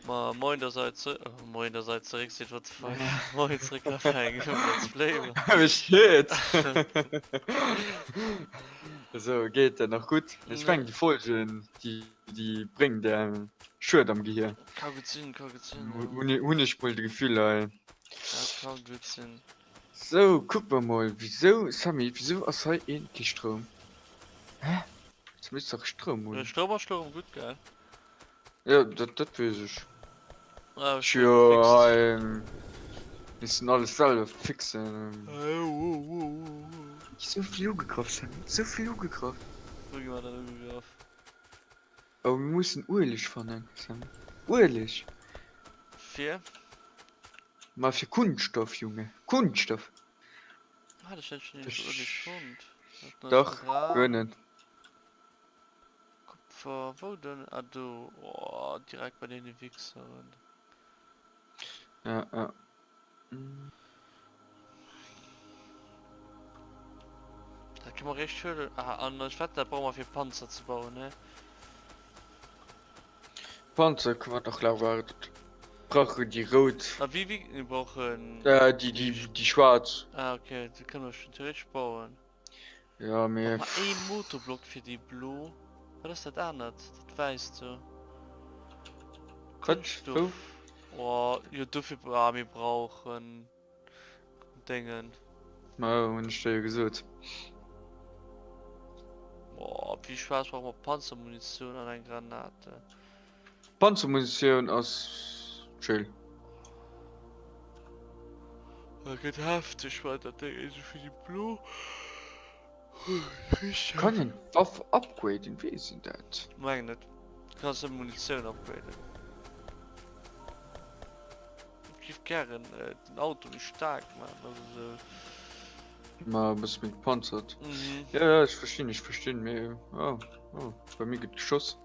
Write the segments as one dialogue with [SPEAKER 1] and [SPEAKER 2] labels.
[SPEAKER 1] Ma moin der Seit ze oh, moin der Seit zeréck seet what the fuck moin zeréck nach engem Let's Play.
[SPEAKER 2] Wéi steet? Esou geet dat nach gutt. Ech mengen déi Folgen déi déi bréngen der Schued am Gehir.
[SPEAKER 1] Ka gutt sinn, ka gutt sinn, ja.
[SPEAKER 2] Hunn hunn ech mol de Gefill hei.
[SPEAKER 1] Dat ka gutt sinn.
[SPEAKER 2] Sou kucke mer mol, wisou Sammy, wisou ass hei een kee Stroum? Hä? Ze misst dach Stroum hunn.
[SPEAKER 1] Stroum ass Stroum gutt gell?
[SPEAKER 2] Jo dat dat weess ech.
[SPEAKER 1] Ah,
[SPEAKER 2] Ech jo hei missen alles selwer fixen. Sou vill ugegraff Sammy, sou vill ugegraff.
[SPEAKER 1] Wou gi mer dann ugegraff?
[SPEAKER 2] Oh mir mussen Ueleg fannen Sammy, Ueleg!
[SPEAKER 1] Fir?
[SPEAKER 2] Ma fir Kunststoff Junge, Kunststoff!
[SPEAKER 1] Hat ech net schon iergendwou Ueleg fonnt?
[SPEAKER 2] Dach, guer net.
[SPEAKER 1] Kupfer, wou denn? Ah do, oh, direkt bei deene Wichseren.
[SPEAKER 2] Ja, ja.
[SPEAKER 1] Dat kënne mer réischt huelen. Ah, an ech wetten, dat brauche mer fir Panzer ze bauen, ne?
[SPEAKER 2] Panzer kënne mer nach lau waarden. Brauche déi rout.
[SPEAKER 1] Ah, wéi, wéi, mir brauchen.
[SPEAKER 2] Äh, déi, déi, déi schwaarz.
[SPEAKER 1] Ah, okay, déi kënne mer schon theoretesch bauen.
[SPEAKER 2] Ja, mee.
[SPEAKER 1] Brauch mer ee Motorblock fir déi blo. Wat ass dat anert? Dat wäisst do. Kunststoff. Oh, jo dofir ah, mir brauchen Déngen.
[SPEAKER 2] Ma hunn ech der jo gesot.
[SPEAKER 1] Oh, wéi schwaarz brauche mer Panzermunitioun an eng Granate.
[SPEAKER 2] Panzermunitioun ass chill.
[SPEAKER 1] Dat gëtt hefteg wat dat Déng esou fir déi blo.
[SPEAKER 2] Kann een d'Waff upgraden? Weess een dat?
[SPEAKER 1] Meng net. Du kanns nëmme Munitioun upgraden. Ech giff gären den Auto méi staark maachen, also sou.
[SPEAKER 2] Ma e bësse méi gepanzert. Mhm. Ja, ja, ech verstinn, ech verstinn, mee oh, oh, bei mir gëtt geschoss.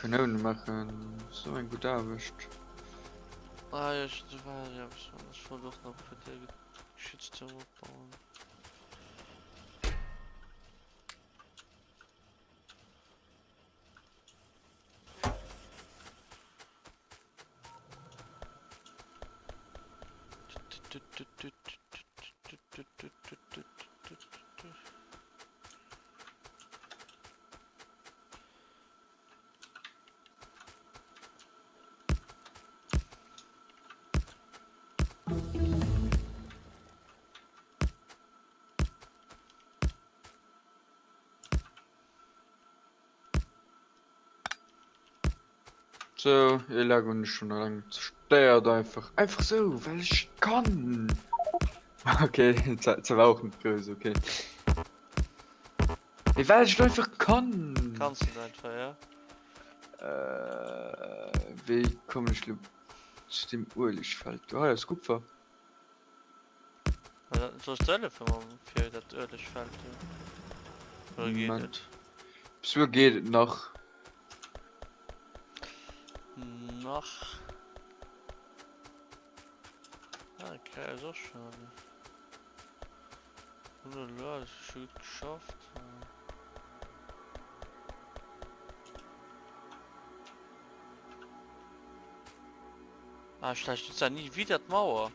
[SPEAKER 2] Kanoune maachen ass och eng gutt Aarbecht.
[SPEAKER 1] Ah jo, ech war jo schon, ech wollt och nach fir de Geschützturm opbauen.
[SPEAKER 2] Sou, ee Lego hunn ech schonn eleng zerstéiert einfach. Einfach sou, well ech kann. Okay, ze war och net grouss, okay. Mee well ech et einfach kann.
[SPEAKER 1] Kanns du et einfach, ja?
[SPEAKER 2] Äh, wéi kommen ech lo zu dem Uelegfeld do? Hei ass Kupfer.
[SPEAKER 1] Soll ech der hëllefen mam fir dat Uelegfeld do? Oder geet
[SPEAKER 2] Moment.
[SPEAKER 1] et?
[SPEAKER 2] Bis wuer geet et nach?
[SPEAKER 1] Nach. Ah, okay, ass och schon. Ulala, das ist schon gut geschafft. Ah, schlecht ist ja nie wieder die Mauer.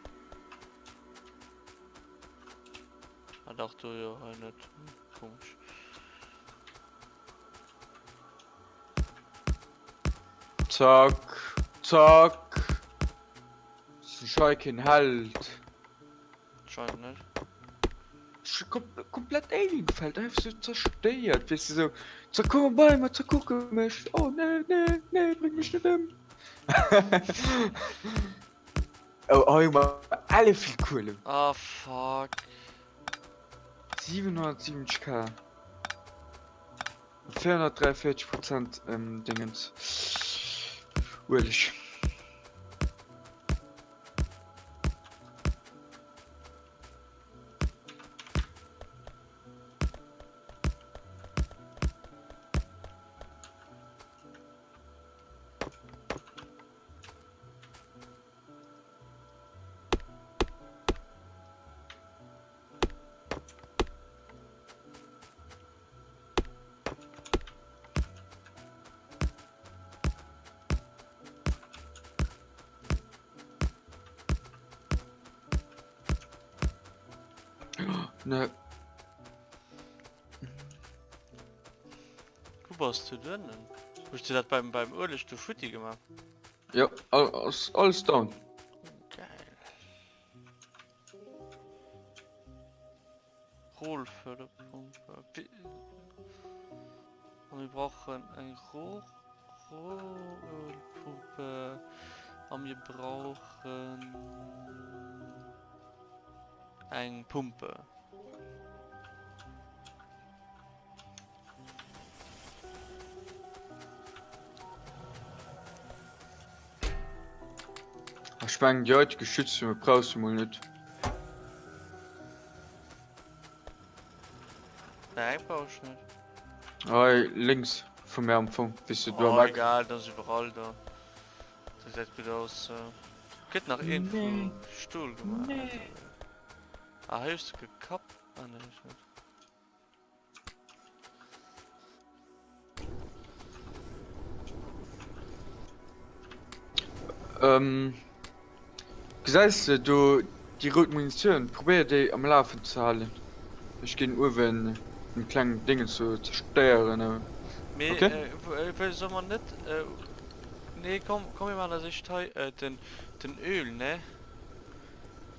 [SPEAKER 1] Ah, doch, du ja, hei net. Hm, komisch.
[SPEAKER 2] Zack, zack. Ass hei keen Held?
[SPEAKER 1] Anscheinend net.
[SPEAKER 2] Komplett Alienfeld einfach sou zerstéiert, weess de sou, zerkucke bei mer, zerkucke mech, oh nee, nee, nee, bréng mech net ëm. Oh, hei hu mer elle vill Kuelen.
[SPEAKER 1] Ah fuck.
[SPEAKER 2] 770 K. 443 Prozent Dingens Ueleg. Ne.
[SPEAKER 1] Wou bass du dënnen? Hues du dat beim beim Ueleg do futti gemaach?
[SPEAKER 2] Jo, ass alles down.
[SPEAKER 1] Geil. Rohlförderpumpe. A mir brauchen eng Rohr Rohrölpumpe a mir brauchen eng Pumpe.
[SPEAKER 2] Ech mengen déi heite Geschütztürme brauchs du mol net.
[SPEAKER 1] Wéi eng brauch ech net?
[SPEAKER 2] Hei lénks vu mär am Fong, wéi s du do
[SPEAKER 1] Oh
[SPEAKER 2] am Eck.
[SPEAKER 1] egal, dat ass iwwerall do. Dat gesäit gutt aus. Gëtt nach een vu Stol gemaach? Ah hei hues de gekappt? Ah nee, ech net.
[SPEAKER 2] Ähm, gesäis de do déi rout Munitioun? Probéier déi am Lafen ze halen. Ech ginn uewen en klengen Dingens do zerstéieren.
[SPEAKER 1] Mee
[SPEAKER 2] Okay?
[SPEAKER 1] äh, soll mer net äh, nee komm, komm mir maachen als éischt hei äh, den, den Öl, ne?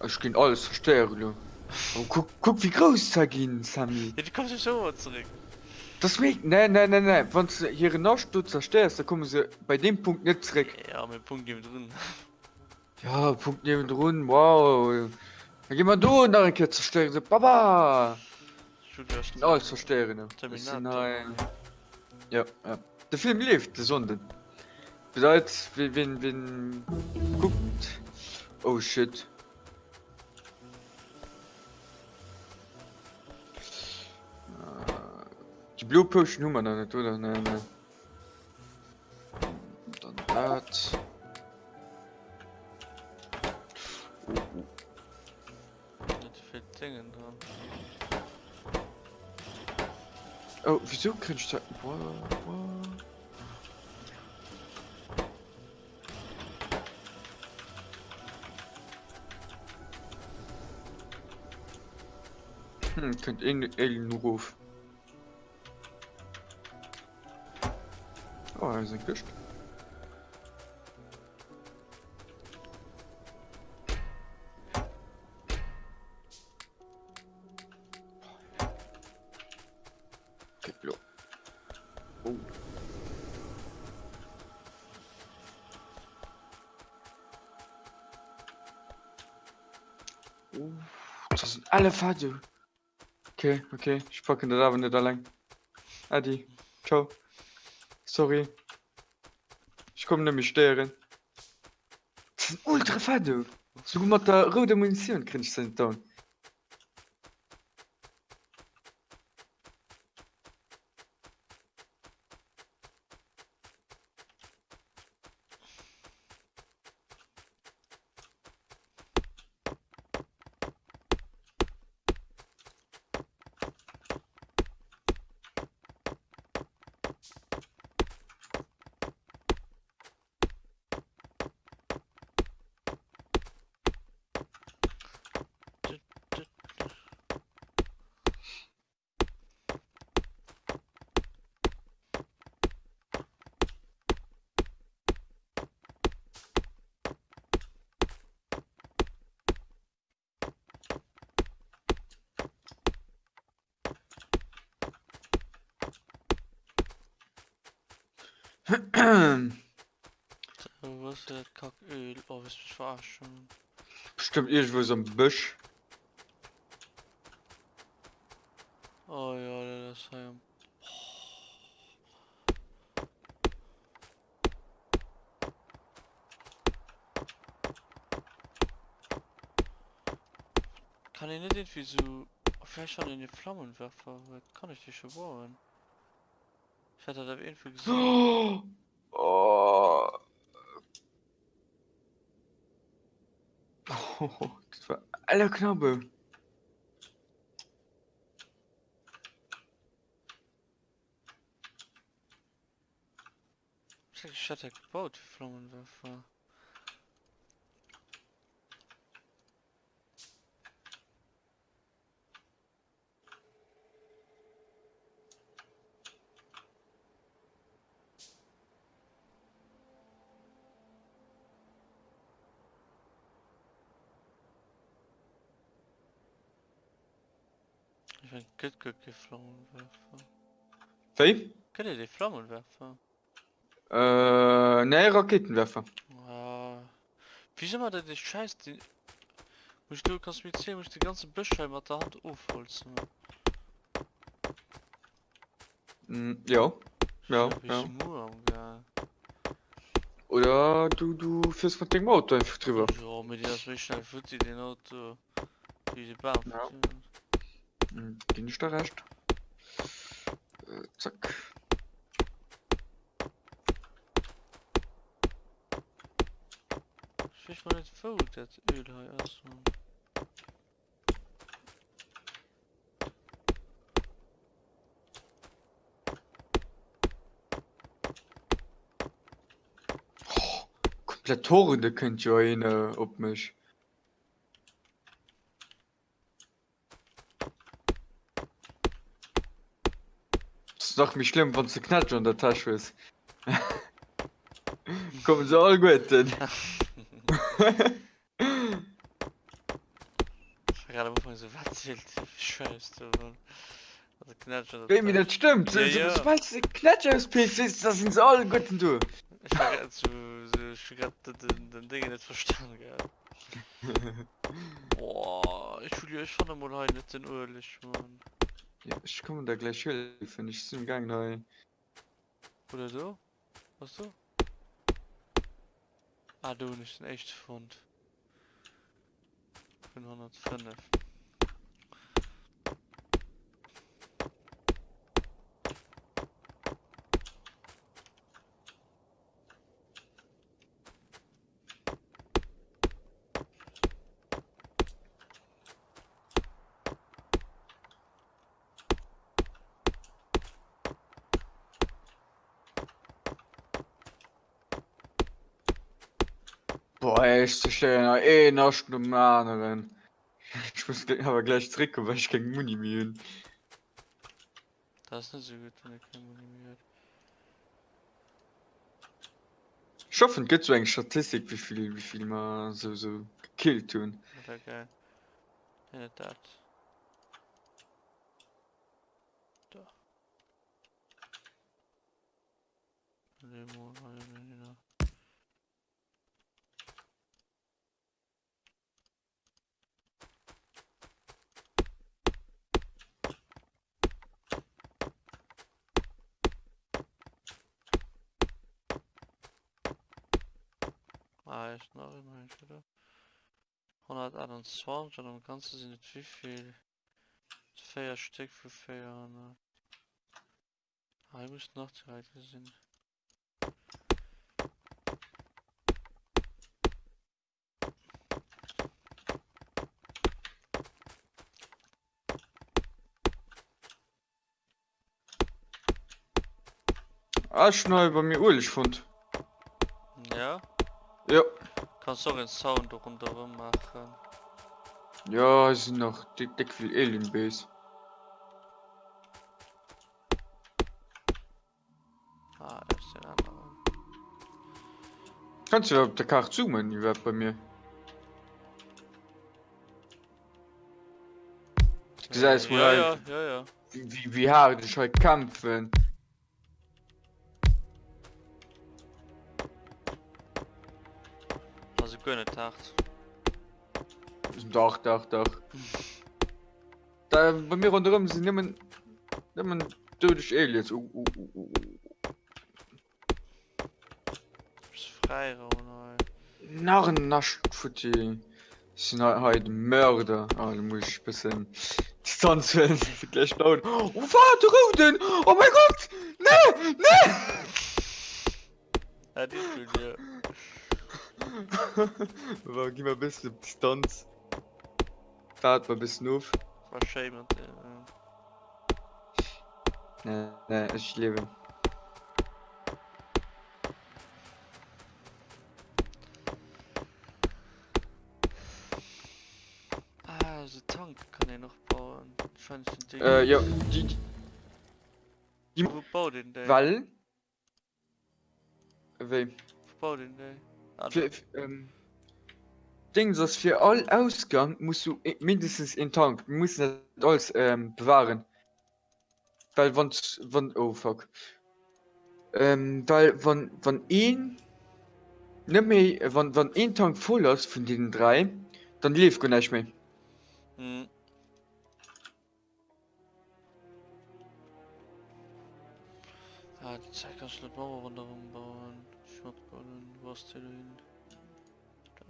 [SPEAKER 2] Ech ginn alles zerstéieren elo. Oh, kuck, kuck wéi grouss se ginn, Sammy.
[SPEAKER 1] Ja, du kommst jo scho zeréck.
[SPEAKER 2] Das méi, nee, nee, nee, nee. Wann s de hiren Nascht do zerstéiers, da komme se bei deem Punkt net zeréck.
[SPEAKER 1] Ja, mee Punkt niewendrun.
[SPEAKER 2] Ja, Punkt niewendrun, wow. Da gi mer do nach eng Kéier zerstéieren, sou, baba.
[SPEAKER 1] Ech
[SPEAKER 2] ginn alles zerstéieren, ech sinn hei. Ja, ja. De Film leeft de Sonnden. Bedeit, wien, wien kuckt. Oh shit. Déi Blue Potion hu mer nach net, oder? Nee, nee. Dann dat. Oh, oh.
[SPEAKER 1] Net vill Dingen dran.
[SPEAKER 2] Oh, wieso krieg ich da... What? What? Hm, könnt een Alien ruf. Oh, hei ass eng Këscht. Okay, lo. Oh. Oh, das sind alle Fahrzeuge. Okay, okay, ich packen dat awer net alleng. Äddi, ciao. Sorry. Ech kommen net méi stéieren. Dat sinn ultra fett, du. Souguer mat der rouder Munitioun kréien ech se net down.
[SPEAKER 1] Wou ass dat Kacköl? Oh, wëlls du mech verarschen?
[SPEAKER 2] Bestëmmt iergendwou am Bësch.
[SPEAKER 1] Oh jo, dat ass hei am. Kann een net irgendwie sou. Vläicht wann een e Flammenwerfer huet, kann ech dee scho bauen? Ech hat dat awer iergendwou gesinn.
[SPEAKER 2] Oh. Oh, dat war aller Knabbe.
[SPEAKER 1] Ech hat dat gebaut, fir Flammenwerfer. Ech mengen, et gëtt guer kee Flammenwerfer.
[SPEAKER 2] Wéi?
[SPEAKER 1] Gëtt et ee Flammenwerfer?
[SPEAKER 2] Äh, nee, Raketenwerfer.
[SPEAKER 1] Ah. Wéi soll mer dat dee Schäiss deen. Muss ech do, kanns du mir zielen, muss ech de ganze Bësch hei mat der Hand ofholzen?
[SPEAKER 2] Mm, jo.
[SPEAKER 1] Ja,
[SPEAKER 2] ja.
[SPEAKER 1] Muer am Gaang.
[SPEAKER 2] Oder du, du fiers mat dengem Auto einfach driwwer.
[SPEAKER 1] Jo, mee deen ass méi schnell futti, deen Auto, wéi de Bam
[SPEAKER 2] Ja.
[SPEAKER 1] futti ass.
[SPEAKER 2] Mm, Ginn ech der recht. Äh, zack.
[SPEAKER 1] Ech weess mol net wou dat Öl hei ass, Mann.
[SPEAKER 2] Oh, komplett Horde kënnt jo een äh, op mech. Das ist nach méi schlimm, wann du Knätsch an der Täsch hues. Kommen se all gueten.
[SPEAKER 1] Ech war grad am Ufank sou, wat zielt dee fir Schäiss do, Mann? Also Knätsch an der
[SPEAKER 2] Wéi, mee dat
[SPEAKER 1] Täsch.
[SPEAKER 2] stëmmt.
[SPEAKER 1] Ja, ja.
[SPEAKER 2] Soubal s de Knätsch auspills, weess de, da sinn se alleguerten do.
[SPEAKER 1] Ech war grad sou, sou, ech hu grad den, den Déngen net verstan gehat. Boah, ech Julio, ech fanne mol hei net den Ueleg, Mann.
[SPEAKER 2] Ja, ech kommen der gläich hëllefen. Ech sinn am gaangen hei.
[SPEAKER 1] Oder do? Bass du? Ah, do hunn ech den éischte fonnt. Vun 105.
[SPEAKER 2] Boah, ey, ech zerstéieren hei een Ascht nom aneren. Ech muss awer gläich zeréckkommen, well ech keng Muni méi hunn.
[SPEAKER 1] Dat ass net esou gutt, wann ee keng Muni méi huet.
[SPEAKER 2] Ech hoffen, et gëtt sou eng Statistik, wéi vill, wéi vill mer sou, sou gekillt hunn.
[SPEAKER 1] Dat wär geil. Nee, net dat. Da. Ah, ist nach immer oder? 128 an am Ganze sinn et wéivill? 4 Stéck vu 400. Hei muss nach ze wäit sinn.
[SPEAKER 2] Ah, ech hunn hei bei mir Ueleg fonnt.
[SPEAKER 1] Ja?
[SPEAKER 2] Jo.
[SPEAKER 1] Kanns och en Sound do ronderëm maachen.
[SPEAKER 2] Jo, hei sinn nach déck, déck vill Alien Base.
[SPEAKER 1] Ah, das ist den anderen.
[SPEAKER 2] Kannst du op der Kaart zoomen iwwerhaapt bei mir? Du gesäis mol
[SPEAKER 1] Ja,
[SPEAKER 2] hei,
[SPEAKER 1] ja, ja, ja.
[SPEAKER 2] wéi, wéi, wéi haart ech hei kämpfen.
[SPEAKER 1] Also guer net hart.
[SPEAKER 2] Dach, dach, dach. Da bei mir ronderëm sinn nëmmen nëmmen doudeg Aliens. Uh, uh, uh, uh.
[SPEAKER 1] Bist Freiraum hei.
[SPEAKER 2] Nach en Nascht futti. Sinn hei hei de Mörder. Ah, da muss ich bëssen Distanz huelen. Fir gleich down. Oh, wat, de Rouden! Oh mein Gott! Nee! Nee!
[SPEAKER 1] Adi Julio.
[SPEAKER 2] Wa gi mer e bëssen op Distanz. Waart mer e bëssen of.
[SPEAKER 1] War schéi mat dir.
[SPEAKER 2] Nee, nee, ech liewen.
[SPEAKER 1] Ah, so Tank kann een och bauen. Wahrscheinlich sind déi.
[SPEAKER 2] Äh, jo, déi, déi.
[SPEAKER 1] Wou baut een déi?
[SPEAKER 2] Well. Wéi?
[SPEAKER 1] Wou baut een déi? Ah,
[SPEAKER 2] Fir,
[SPEAKER 1] do.
[SPEAKER 2] ähm. Dings ass fir all Ausgang muss du mindestens een Tank. Mir mussen dat alles ähm, bewahren. Well wann wann oh fuck. Ähm, well wann wann een net méi wann wann een Tank voll ass vun deenen 3, dann leeft guer näischt méi.
[SPEAKER 1] Mhm. Ah, die Zeit kannst du nicht Mauer rundherum bauen. Shotgun, wo ist der hin? Da.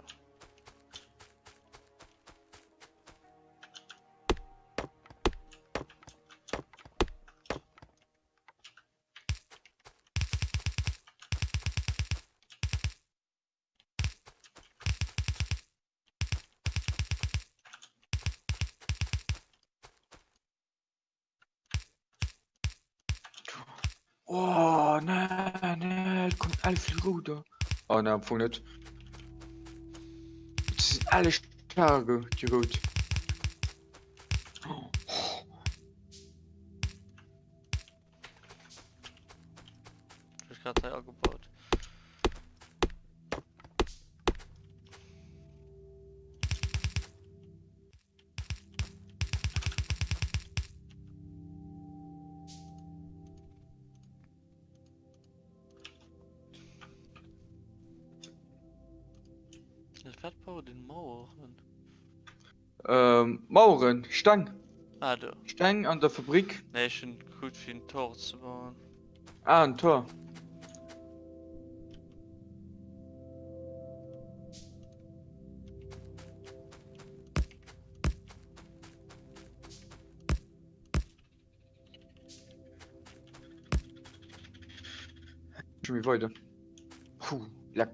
[SPEAKER 2] Oh, nee, nee, et kommt all vill Rouder. Oh, nee, am Fong net. Et sinn alle Starke, déi Rout. Oh.
[SPEAKER 1] Ich grad hei agebaut. Wat baut den Maueren?
[SPEAKER 2] Ähm, Maueren, Steng.
[SPEAKER 1] Ah, do.
[SPEAKER 2] Steng an der Fabrik.
[SPEAKER 1] Nee, ech hunn gekuckt fir en Tor ze bauen.
[SPEAKER 2] Ah, en Tor. Schon wie weiter. Puh, leck.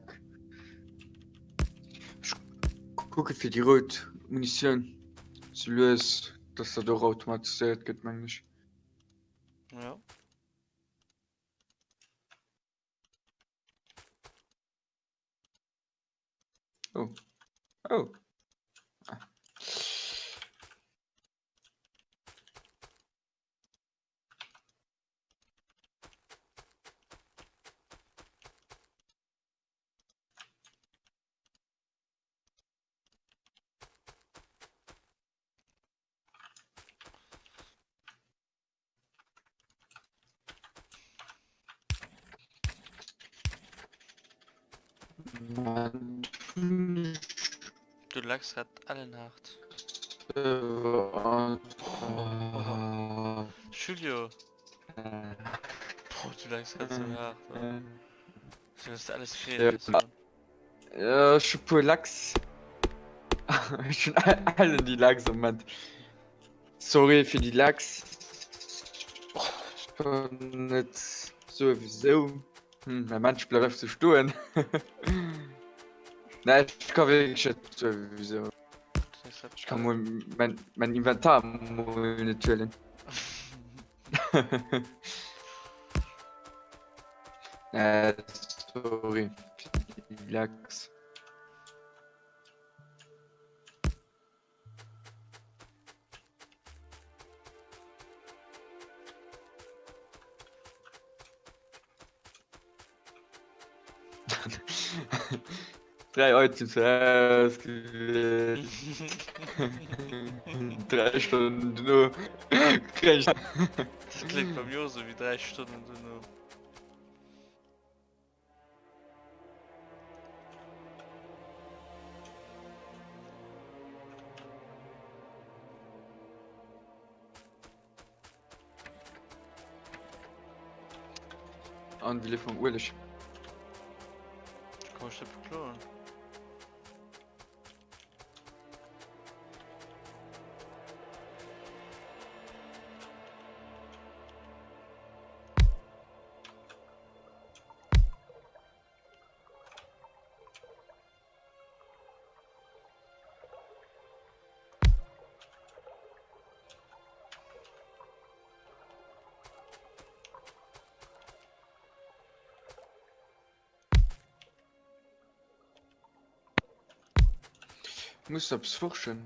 [SPEAKER 2] Ich gucke fir déi rout Munitioun ze lues, dass dat och automatiséiert gëtt, mengen ech.
[SPEAKER 1] Ja.
[SPEAKER 2] Oh. Oh. Ah.
[SPEAKER 1] Du lachs grad allen hart. Julio. Boah, du lachs grad so hart. Du hast alles geredet.
[SPEAKER 2] Ja, ech hu puer Lachs. Ech hunn allen déi Lachs am Moment. Sorry fir déi Lachs. Ech kann net souwisou. Hm, mäi Mensch bleift einfach sou stoen. Nee, ech ka wierklech net souwisou. Ech kann mol mäin, mäin Inventar mol net huelen. Äh, sorry fir déi Lachs. Dräi Items ausgewielt. Dräi Stonnen duerno kréien ech.
[SPEAKER 1] Dat kléngt bei mir och esou wéi 3 Stonnen duerno.
[SPEAKER 2] An wéi lieft mam Ueleg?
[SPEAKER 1] Ech kann mech net bekloen.
[SPEAKER 2] Muss eppes forschen.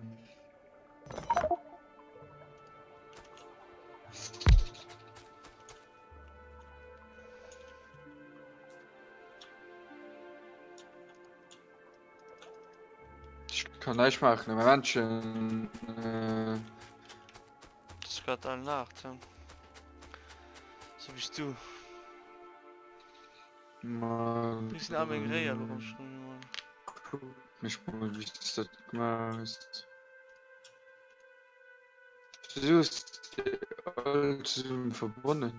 [SPEAKER 2] Ech kann näischt maachen, de Männchen. Äh...
[SPEAKER 1] Das grad all Nacht, hm? So wéi du.
[SPEAKER 2] Mann.
[SPEAKER 1] Wéi sinn all meng Réier elo erëm schon gemaach?
[SPEAKER 2] Kuck mech mol, wéi s du dat gemaach hues. Wieso hues du déi all zesummen verbonnen?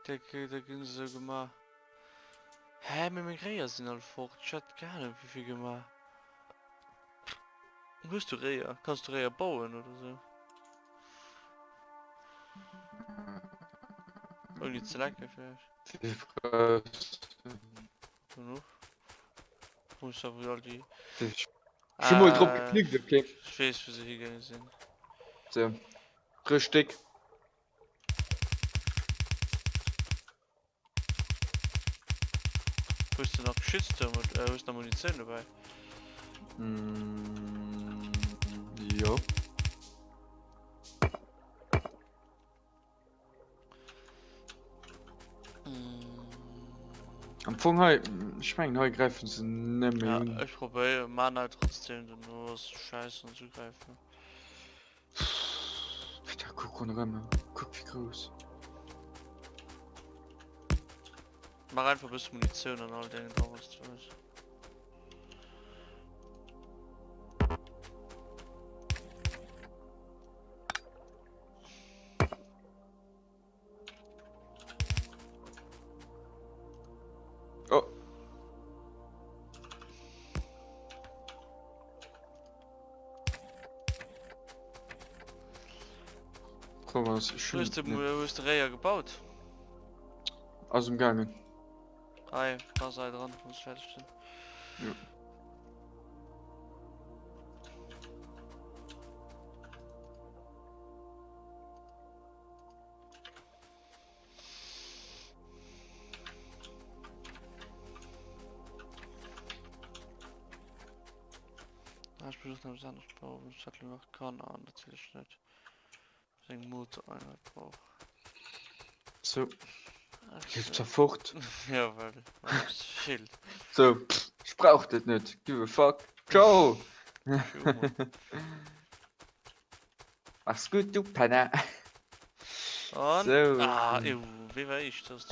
[SPEAKER 1] Dat ginn se sou gemaach. Hä, mee meng Réier sinn all fort. Ech hat gar net wéivill gemaach. Hues du Réier? Kanns du Réier bauen oder sou? Ouni ze lecken vläicht.
[SPEAKER 2] Wéi brauchs du?
[SPEAKER 1] Genuch. Muss awer all déi.
[SPEAKER 2] Ech hu mol drop geklickt, okay.
[SPEAKER 1] Ech weess wou se higaange sinn.
[SPEAKER 2] Sou, 3 Stéck.
[SPEAKER 1] Hues du nach Geschütztürm oder äh, hues nach Munitioun dobäi?
[SPEAKER 2] Mm, jo.
[SPEAKER 1] Mm.
[SPEAKER 2] Am Fong hei, ich mengen hei gräifen se net méi
[SPEAKER 1] Ja,
[SPEAKER 2] un.
[SPEAKER 1] ech probéieren, man halt trotzdem, dono ass scheiße an zugreifen.
[SPEAKER 2] Peter, kuck ronderëm, kuck wéi grouss.
[SPEAKER 1] Mach einfach e bësse Munitioun an all Déngen dran, was du hues.
[SPEAKER 2] Oh. Komm, was ich
[SPEAKER 1] Hues du, hues du Réier gebaut?
[SPEAKER 2] Ass um gaangen.
[SPEAKER 1] Hei, da sei dran, muss fertig sinn.
[SPEAKER 2] Ja.
[SPEAKER 1] Ah, ich versuche noch was anderes bauen, was ich noch kann, ah, natürlich nicht. Eng Motoreinheit brauch.
[SPEAKER 2] So. Gehst du fort?
[SPEAKER 1] Ja, well, well es vill.
[SPEAKER 2] So, ich brauch dat net. Give a fuck. Ciao! Mach's gut, du Penner.
[SPEAKER 1] An,
[SPEAKER 2] So.
[SPEAKER 1] ah, ew, wee war ich das?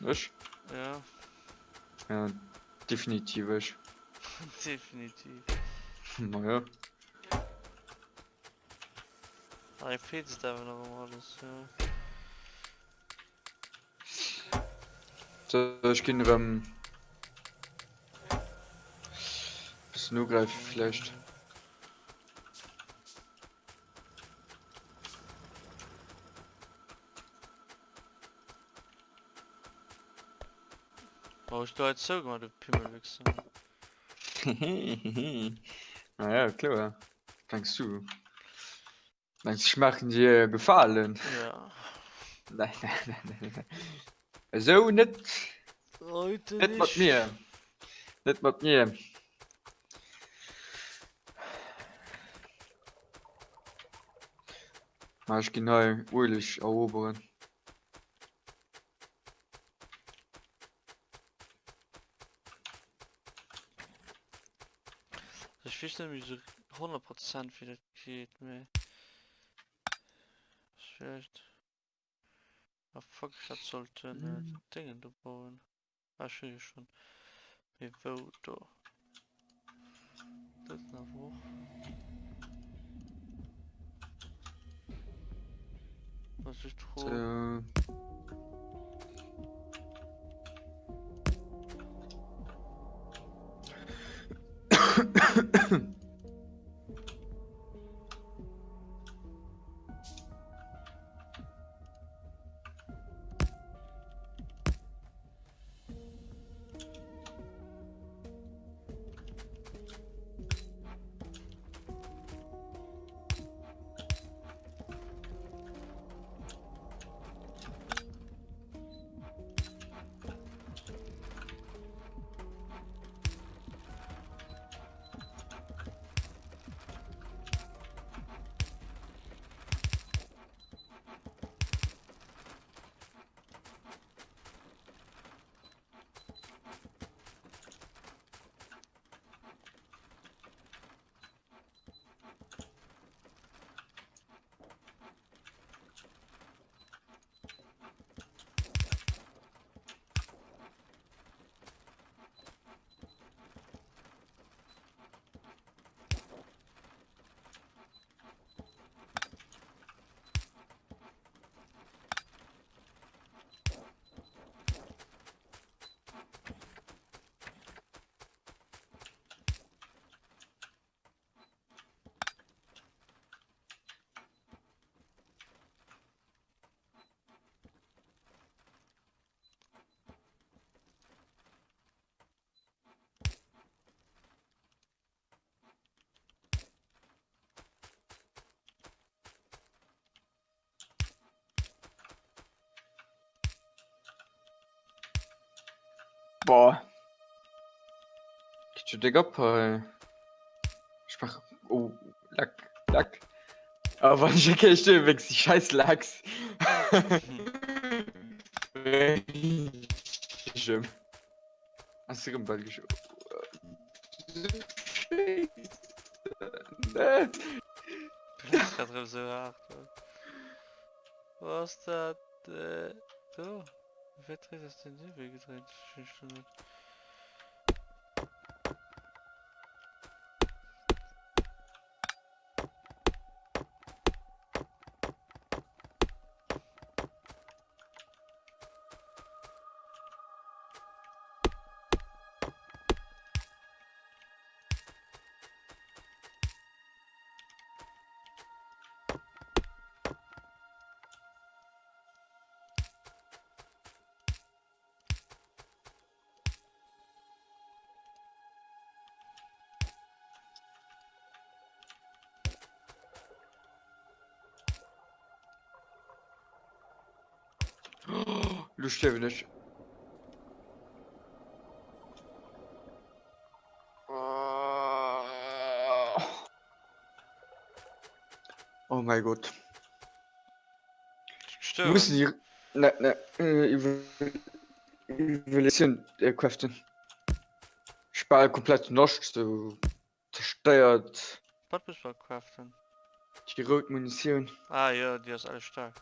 [SPEAKER 2] Ech?
[SPEAKER 1] Ja.
[SPEAKER 2] Ja, definitiv ech.
[SPEAKER 1] Definitiv.
[SPEAKER 2] Naja.
[SPEAKER 1] Ah, feelt awer nach ëmmer alles, ja.
[SPEAKER 2] So, ech ginn erëm bëssen ugräifen vläicht.
[SPEAKER 1] Warum hast du heute zougemacht, du Pimmelwichser?
[SPEAKER 2] Naja, kloer. Denkst du? Denkst ich machen dir Gefallen?
[SPEAKER 1] Ja.
[SPEAKER 2] Nein, nein, nein, nein, nein. Esou net.
[SPEAKER 1] Heute
[SPEAKER 2] Net mat mir. Net mat mir. Ma ech ginn hei Ueleg eroberen.
[SPEAKER 1] Ech weess net méi sou 100 Prozent wéi dat geet, mee ass vläicht ah fuck ech hätt sollten Déngen do bauen. Ah ech hu jo schonn. Mee wou do? Dat awer och. Was ist d'Fro?
[SPEAKER 2] So. Boah. Geht schon dick ab hei. Ich mach. Oh, Lack, Lack. Aber wann ich okay, stehe, wächst die scheiß Lachs. Ass erëm belgisch.
[SPEAKER 1] Net. Du lachs grad erëm sou haart. Wou ass dat? Do. Wéi dréit ass den Niwwel gedréint? Verstinn ech lo net.
[SPEAKER 2] Lo stierwen ech. Oh mein Gott. Müssen die ne ne Evolution äh, craften. Ich war komplett nascht so zerstéiert.
[SPEAKER 1] Wat muss man craften?
[SPEAKER 2] Déi rout Munitioun.
[SPEAKER 1] Ah jo, déi ass alles staark.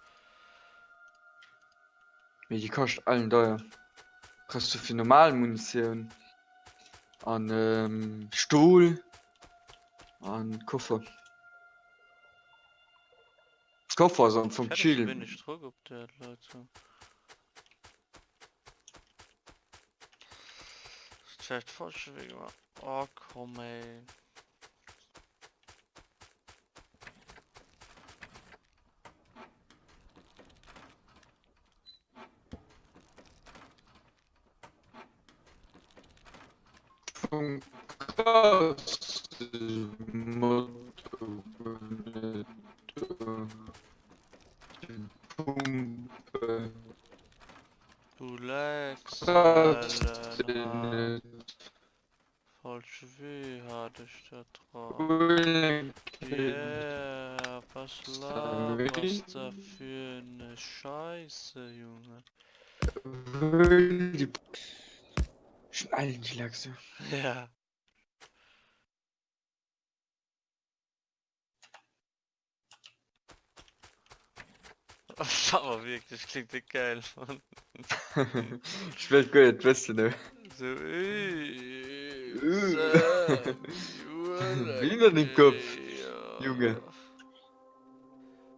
[SPEAKER 2] Mee déi kascht allen deier. Brauchst du fir normal Munitioun an ähm, Stol an Koffer. Koffer ass am Fong chill.
[SPEAKER 1] Wéineg Drock op der Leitung. Vielleicht falsche Weg gemacht. Oh komm ey.
[SPEAKER 2] Vum krass Motto Pumpe.
[SPEAKER 1] Du Lecks, Alter. Falsche Wee hat ech dat dran. Yeah, was laberst de fir ne Scheisse, Junge?
[SPEAKER 2] Schon allen die Lachse.
[SPEAKER 1] Ja. Awer wierklech klingt de geil, Mann.
[SPEAKER 2] Ech wëll guer net wëssen, ne.
[SPEAKER 1] So,
[SPEAKER 2] Wéi an den Kopf, Junge.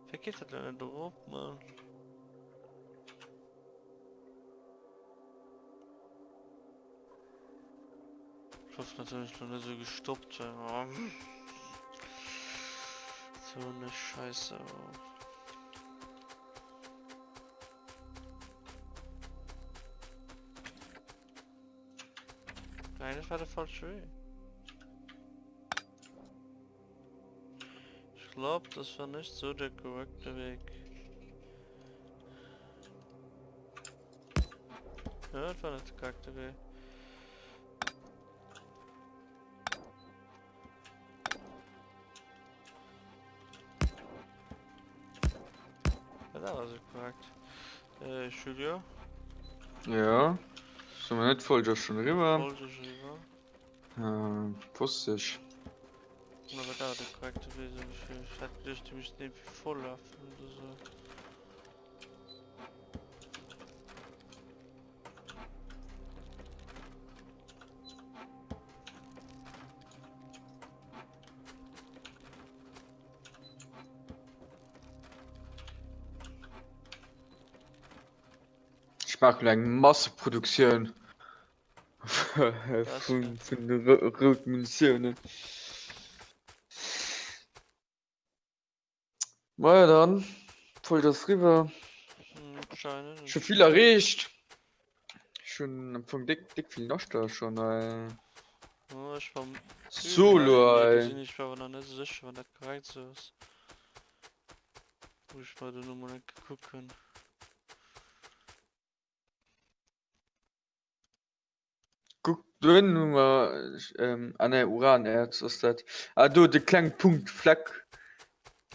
[SPEAKER 1] Wéi geet dat elo net erop, Mann? Ich hoffe natürlich noch nicht so gestoppt. So eine Scheiße. Nein, das war der falsche Weg. Ich glaube, das war nicht so der korrekte Weg. Ja, das war nicht der korrekte Weg. Ja, da war so korrekt. Äh, Julio?
[SPEAKER 2] Ja, so net voll jo schon riwer.
[SPEAKER 1] Voll schon riwer.
[SPEAKER 2] Äh, wusste ich.
[SPEAKER 1] Aber da der korrekte Weg, so ich, ich hätte gedacht, die müssten irgendwie voll laufen oder so.
[SPEAKER 2] Ech maachen elo eng Masseproduktioun vun rout Munitiounen. Maja dann, d'Folg ass riwwer. Ech hu vill erreecht. Ech hunn am Fong déck, déck vill Naschter schonn hei. Solo hei.
[SPEAKER 1] Sinn ech mir awer nach net esou sécher, wann dat korrekt esou ass. Muss ech mer dono mol eng Kéier kucken.
[SPEAKER 2] Dohinne hu mer, ah nee, Uranerz ass dat. Ah do, de kleng Punkt, Fleck.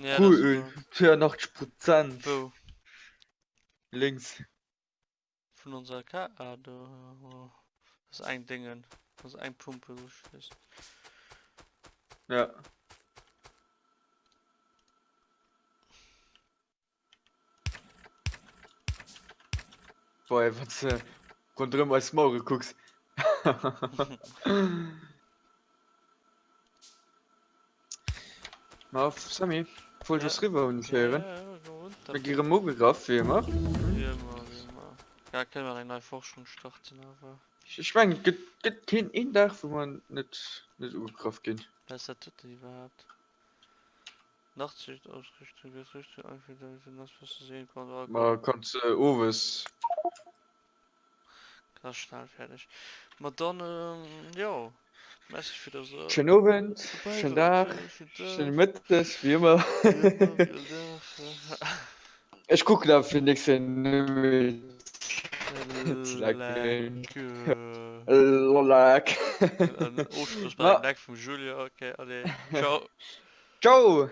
[SPEAKER 1] Ja, dat ass
[SPEAKER 2] Rohöl,
[SPEAKER 1] wou.
[SPEAKER 2] 82 Prozent.
[SPEAKER 1] Wou?
[SPEAKER 2] Lénks.
[SPEAKER 1] Vun onser Ka, ah do, dat ass eng Déngen, dat ass eng Pumpe, wou ech weess.
[SPEAKER 2] Ja. Boah, ey, wann du rondrëm eis Mauere kucks. Ma Sammy, wollt
[SPEAKER 1] Ja.
[SPEAKER 2] was riwwer hunn ech
[SPEAKER 1] Ja,
[SPEAKER 2] héieren.
[SPEAKER 1] ja, ja, go runter.
[SPEAKER 2] Mir gi rëm ugegraff, wéi ëmmer.
[SPEAKER 1] Wéi ëmmer, wéi ëmmer. Ja, kënne mer eng nei Forschung starten, awer.
[SPEAKER 2] Ech, ech mengen, et gëtt, gëtt keen een Dag, wou mer net, net ugegraff ginn.
[SPEAKER 1] Wat ass dat doten iwwerhaapt? Nachtsichtausrüstung gëtt richtig einfach, damit du nachts besser sehen kannst. Oh
[SPEAKER 2] Ma
[SPEAKER 1] Gott.
[SPEAKER 2] kanns de owes.
[SPEAKER 1] Ganz schnell fertig. Ma dann, ähm, jo. Merci fir dass der
[SPEAKER 2] Schéinen Owend,
[SPEAKER 1] dobäi
[SPEAKER 2] schéinen
[SPEAKER 1] waart.
[SPEAKER 2] Dag,
[SPEAKER 1] Schéinen
[SPEAKER 2] schéine
[SPEAKER 1] Dag.
[SPEAKER 2] Mëtteg, wéi ëmmer.
[SPEAKER 1] Wéi ëmmer, wéi all Dag.
[SPEAKER 2] Ech kucken awer fir nächst Kéier net méi ze laang.
[SPEAKER 1] Leck.
[SPEAKER 2] Leck.
[SPEAKER 1] En Ofschloss bei
[SPEAKER 2] Ma
[SPEAKER 1] engem Leck vum Julien. Okay, allez, ciao.
[SPEAKER 2] Ciao!